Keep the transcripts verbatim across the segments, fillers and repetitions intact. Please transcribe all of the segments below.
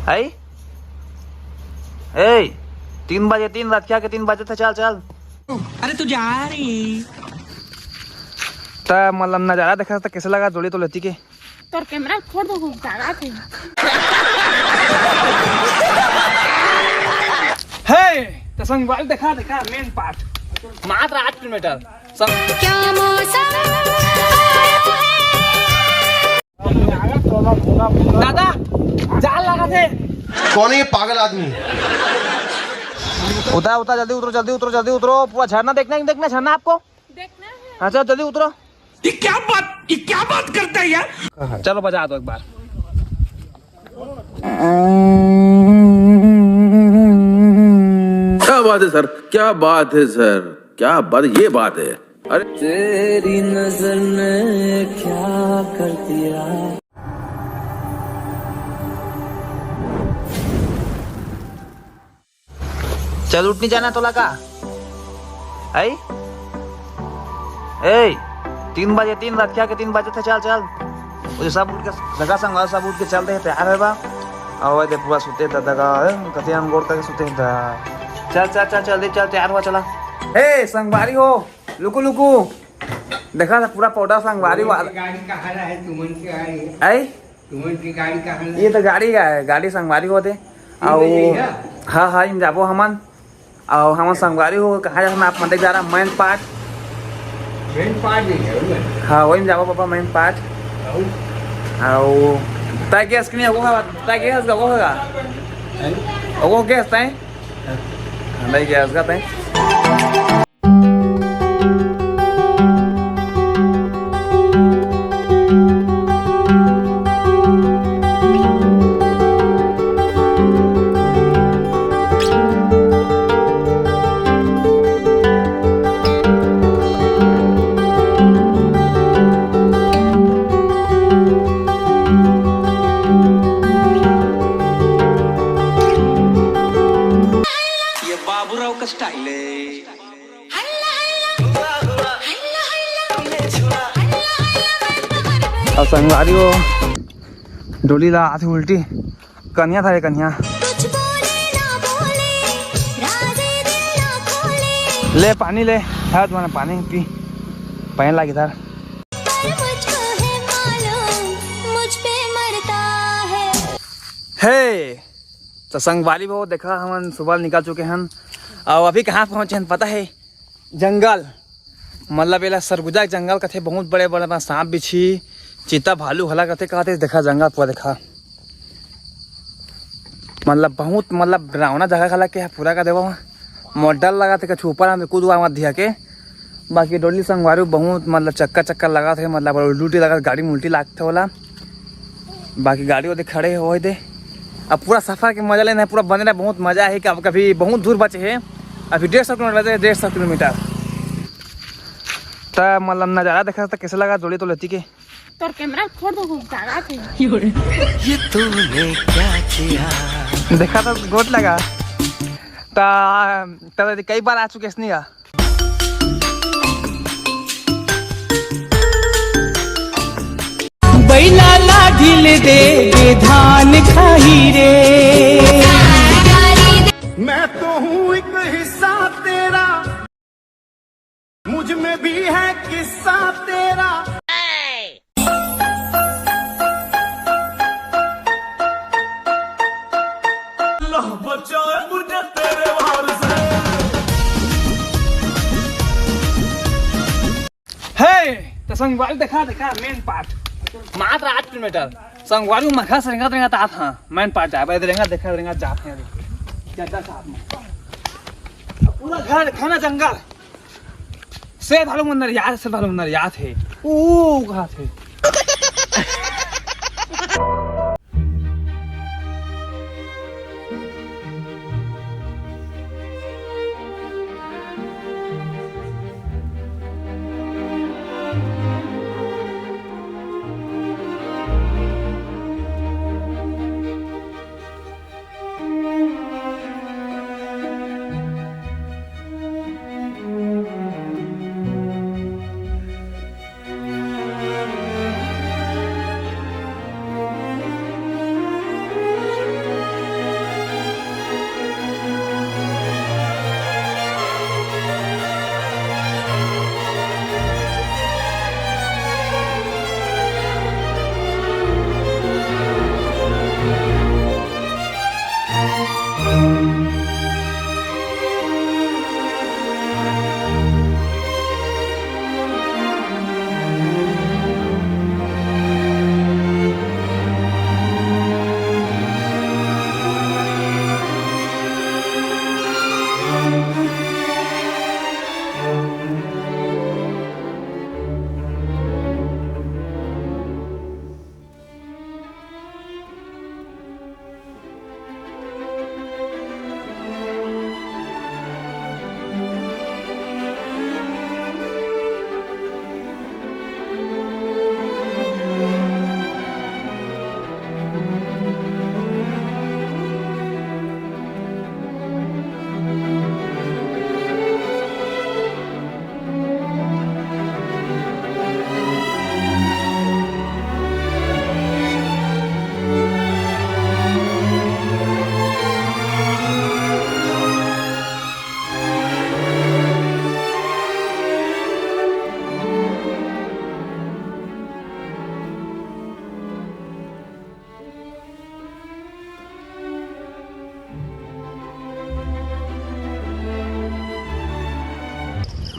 है। ए, तीन बजे, तीन, रात के तीन बजे थे, चल, चल। अरे तू जा रही। त मतलब नजारा देखा त कैसे लगा जोड़ी तो लेती के? तोर कैमरा फोड़ दो, खूब ताकत है। हे, त संगवारी देखा, देखा मेन पार्ट, मात्र आठ किलोमीटर। सं- क्या मौसम है? दादा, जाल लगा थे। कौन है ये पागल आदमी? उतार, उतार, जल्दी उतरो, जल्दी उतरो, जल्दी उतरो। पूरा झरना देखना है, देखना झरना आपको? देखना है। अच्छा, जल्दी उतरो। ये क्या बात, ये क्या बात करता है यार? चलो बजा दो एक बार। क्या बात है सर, क्या बात है सर, क्या बात, ये बात है। अरे तेरी नजर ने क्या कर दिया। चल उठ, नहीं जाना तोला का? आई? ए, तीन बजे, तीन, रात के तीन बजे थे, चल, चल। वो सब उठ के, सगा संग सब उठ के चल दे, तैयार है बा। और दे पूरा सुते था, दगा, ए, कते हम गोड़ करके सुते था। चल, चल, चल, चल, दे, चल, तैयार हुआ, चला। ए, संगवारी हो, लुकु, लुकु। देखा था पूरा पौधा संगवारी तुमन वाला। के गाड़ी कहाँ रहा है? तुमन के गाड़ी है? आई? तुमन के गाड़ी कहाँ रहा ये है? तो गाड़ी का है, गाड़ी संगवारी होते। ये आओ। बजे है? हाँ, हाँ, इम जाबो हमन। आओ, हमन संगवारी हो, कहाँ जाना आप मन देख जा रहा, मैन पार्ट। मैन पार्ट नहीं है, उधर। हाँ, वही में जाबो पापा, मैन पार्ट। आओ। आओ। तय गैस कि नहीं, वो होगा, तय गैस का, वो होगा। हैं? वो गैस तय? हाँ। नहीं गैस का तय। ये बाबूराव का स्टाइल है। अब संगवारी हो, डोली ला आथे उल्टी, कन्या था रे कन्या। ले पानी ले, है तुम्हारा पानी पी, पहन लागी इधर। हे, तो संगवारी हो, देखा हमन सुबह निकल चुके हन, और अभी कहाँ पहुँचे हन पता है? जंगल, मतलब एला सरगुजा के जंगल कथे, बहुत बड़े बड़े बा, सांप बिछी, चीता भालू घला कथे, कहते देखा जंगल पूरा देखा, मतलब बहुत मतलब डरावना जगह घला के पूरा का देवा, मोर डर लगा थे कछु ऊपर हम कूद हुआ मत दिया के, बाकी डोली संगवारी बहुत मतलब चक्कर चक्कर लगा थे, मतलब उल्टी उल्टी लगा, गाड़ी में उल्टी लागते वाला। बाकी गाड़ी ओदे खड़े हो दे। अब पूरा सफर के मजा लेना है, पूरा बने रहे, बहुत मजा है कि अब कभी बहुत दूर बचे हैं, अभी डेढ़ सौ किलोमीटर बचे हैं, डेढ़ सौ किलोमीटर। त मतलब नजारा देखा त कैसे लगा जोड़ी तो लेती के? तोर कैमरा फोड़ दो, खूब ताकत है। ये तूने क्या किया? देखा तो गोट लगा। त त कई बार आ चुके इसनी का? बैला ला ढील दे दे धान खाही रे। मैं तो हूँ एक हिस्सा तेरा, मुझ में भी है किस्सा तेरा। अल्लाह बचाए मुझे तेरे वार से। हे, त संगवारी देखा, देखा, मेन पार्ट। मात्र आठ किलोमीटर। संगवारी मखा से रेंगत, रेंगत आत, हाँ, मेन पार्ट जाए, भाई, रेंगत, देखा, रेंगत जात हैं, जद्दा साथ में। पूरा घर खाना जंगल। से भालू मन नरियात, से भालू मन नरियात हे। ऊ, ऊ, कहा थे।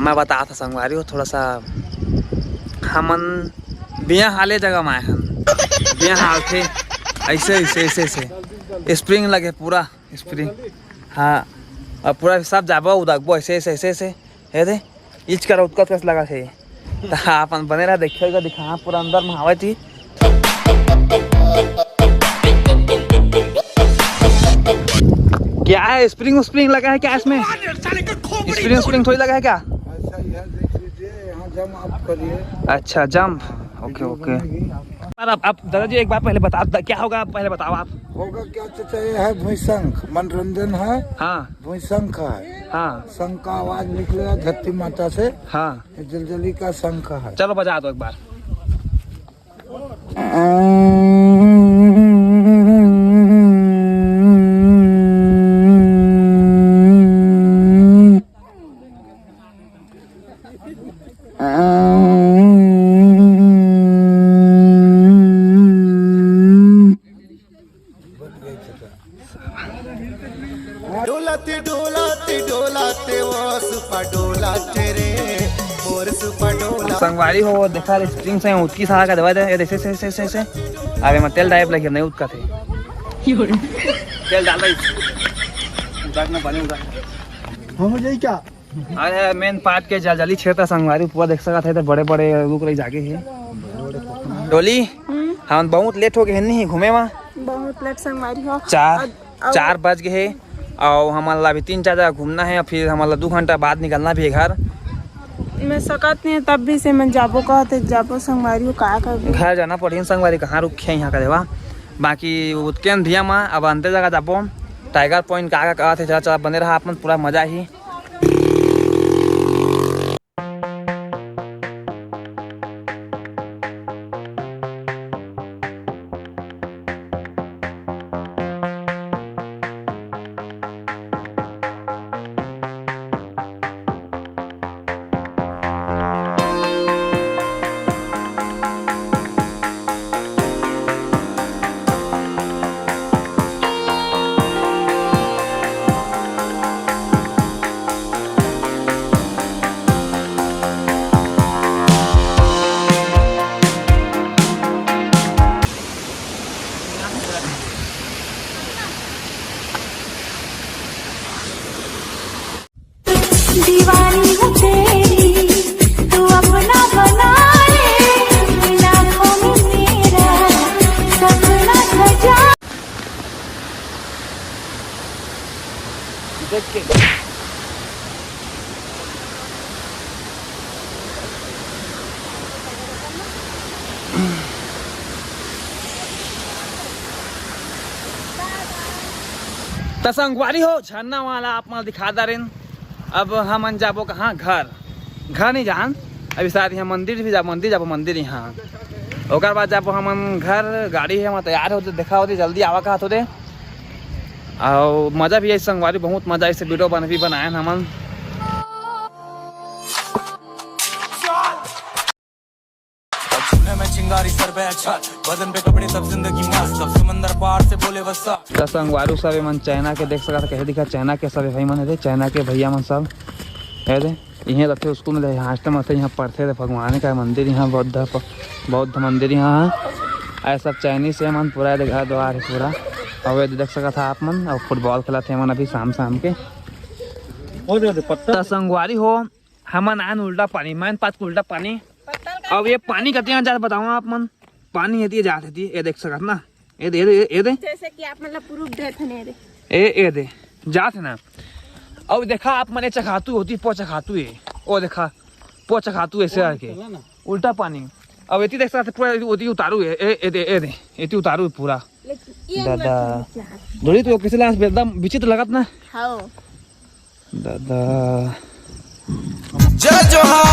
मैं बतात हँव संगवारी हो, थोड़ा सा हमन बिया हाले जगह में आए हन। बिया हालथे ऐसे, ऐसे, ऐसे, ऐसे। स्प्रिंग लगे पूरा, स्प्रिंग। हाँ, अब पूरा सब जाबो, उदकबो ऐसे, ऐसे, ऐसे, ऐसे। हे दे, इच कर उतकत कस लगा थे। त अपन बने रहा, देखिए, दिखा पूरा अंदर में हवा थी। क्या है, स्प्रिंग स्प्रिंग लगा है क्या इसमें? स्प्रिंग स्प्रिंग थोड़ी लगा है क्या? ऐसा ही है, देख लीजिए, यहाँ जंप आप करिए। अच्छा, जंप। ओके, ओके। पर अब, अब दादाजी, एक बार पहले बता द-, क्या होगा, आप पहले बताओ आप। होगा क्या चाचा, ये है भुइंशंख, मनोरंजन है। हाँ। भुइंशंख है। हाँ। शंख का आवाज निकलेगा धरती माता से। हाँ। ये जलजली का शंख है। चलो, बजा दो एक बार। डोलाते, डोलाते, डोलाते, वो सुपा डोलाते रे, मोर सुपा डोला। संगवारी हो, देखा रे, स्प्रिंग से उतकी सारा का दवा दे, ये दे, से, से, से, से, से। अबे मैं तेल डाइव लगे, नहीं उतका थे। तेल डाल दे। उतार ना, पानी उतार। हम हो जाई क्या? अरे मेन पार्ट के जलजली क्षेत्र संगवारी पूरा देख सकत है, तो बड़े बड़े रुख रही जागे है। डोली, हम्म। हम बहुत लेट हो गए हैं नहीं घूमे में। बहुत लेट संगवारी हो। चार, अब, अब चार बज गए है और हमन ला अभी तीन चार जगह घूमना है, फिर हमन ला दो घंटा बाद निकलना भी है घर। मैं सकत नहीं, तब भी से मैं जाबो कहते जाबो संगवारी हो, का करबो? घर जाना पड़ही संगवारी, कहाँ रुके हैं यहाँ का देवा। बाकी उतके अंधिया में अब अंते जगह जाबो, टाइगर पॉइंट का का कहत है, चला चला बने रहा आप मन, पूरा मजा ही। दीवानी हूँ तेरी, तू अपना बना ले, इन आँखों में मेरा सपना सजा। देख के। त संगवारी हो, झरना वाला आप मन दिखा दारेन। अब हमन जाबो कहाँ? घर। घर नहीं जान, अभी शायद यहाँ मंदिर भी जा, मंदिर जाबो, मंदिर यहाँ। ओकर बाद जाबो हमन घर। गाड़ी है, हम तैयार हो, देखा होती जल्दी आवा कहत होते। और मजा भी आई संगवारी, बहुत मजा आई, से वीडियो बन भी बनाए हमन। छूने में चिंगारी सर पे अक्षत, बदन पे कपड़े तब जिंदगी मस्त, तब समंदर पार से बोले वसा। त संगवारू सब एमन चाइना के देख सकत, कहे दिखा चाइना के सब भाई मन हे, चाइना के भैया मन सब हे दे, इहें रथे स्कूल में, हॉस्टल में रथे, इहाँ पढ़थे रे। भगवान का मंदिर इहाँ, बौद्ध प-, बौद्ध मंदिर इहाँ हे। अउ सब चाइनीज हे मन, पूरा एदे घर द्वार हे पूरा। अउ एदे देख सकत हा आप मन, अउ फुटबॉल खेलत हे मन अभी शाम शाम के। ओ दे, दे पत्ता। त संगवारी हो, हमन आन उल्टा पानी, मैन पाँच उल्टा पानी। अब ये पानी कति यहाँ जात बताओ आप मन। पानी एती जात हे, ये देख सकत ना, ये दे, ये दे, ये दे। जैसे कि आप मतलब प्रूफ देत हन, ये दे। ए, ए दे, जात हे ना। अब देखा आप मन, ये चखातू होती, पो चखातू ये। ओ देखा, पो चखातू ऐसे आके। उल्टा पानी। अब एती देख सकत पूरा ओती उतारू हे, ए, ए दे, ए दे, एती उतारू हे पूरा। लेकिन ये दादा। अंदर से निकला है। डोली तो कैसे लास्ट एकदम विचित्र लगत ना? हाँ। दादा। जय जोहार।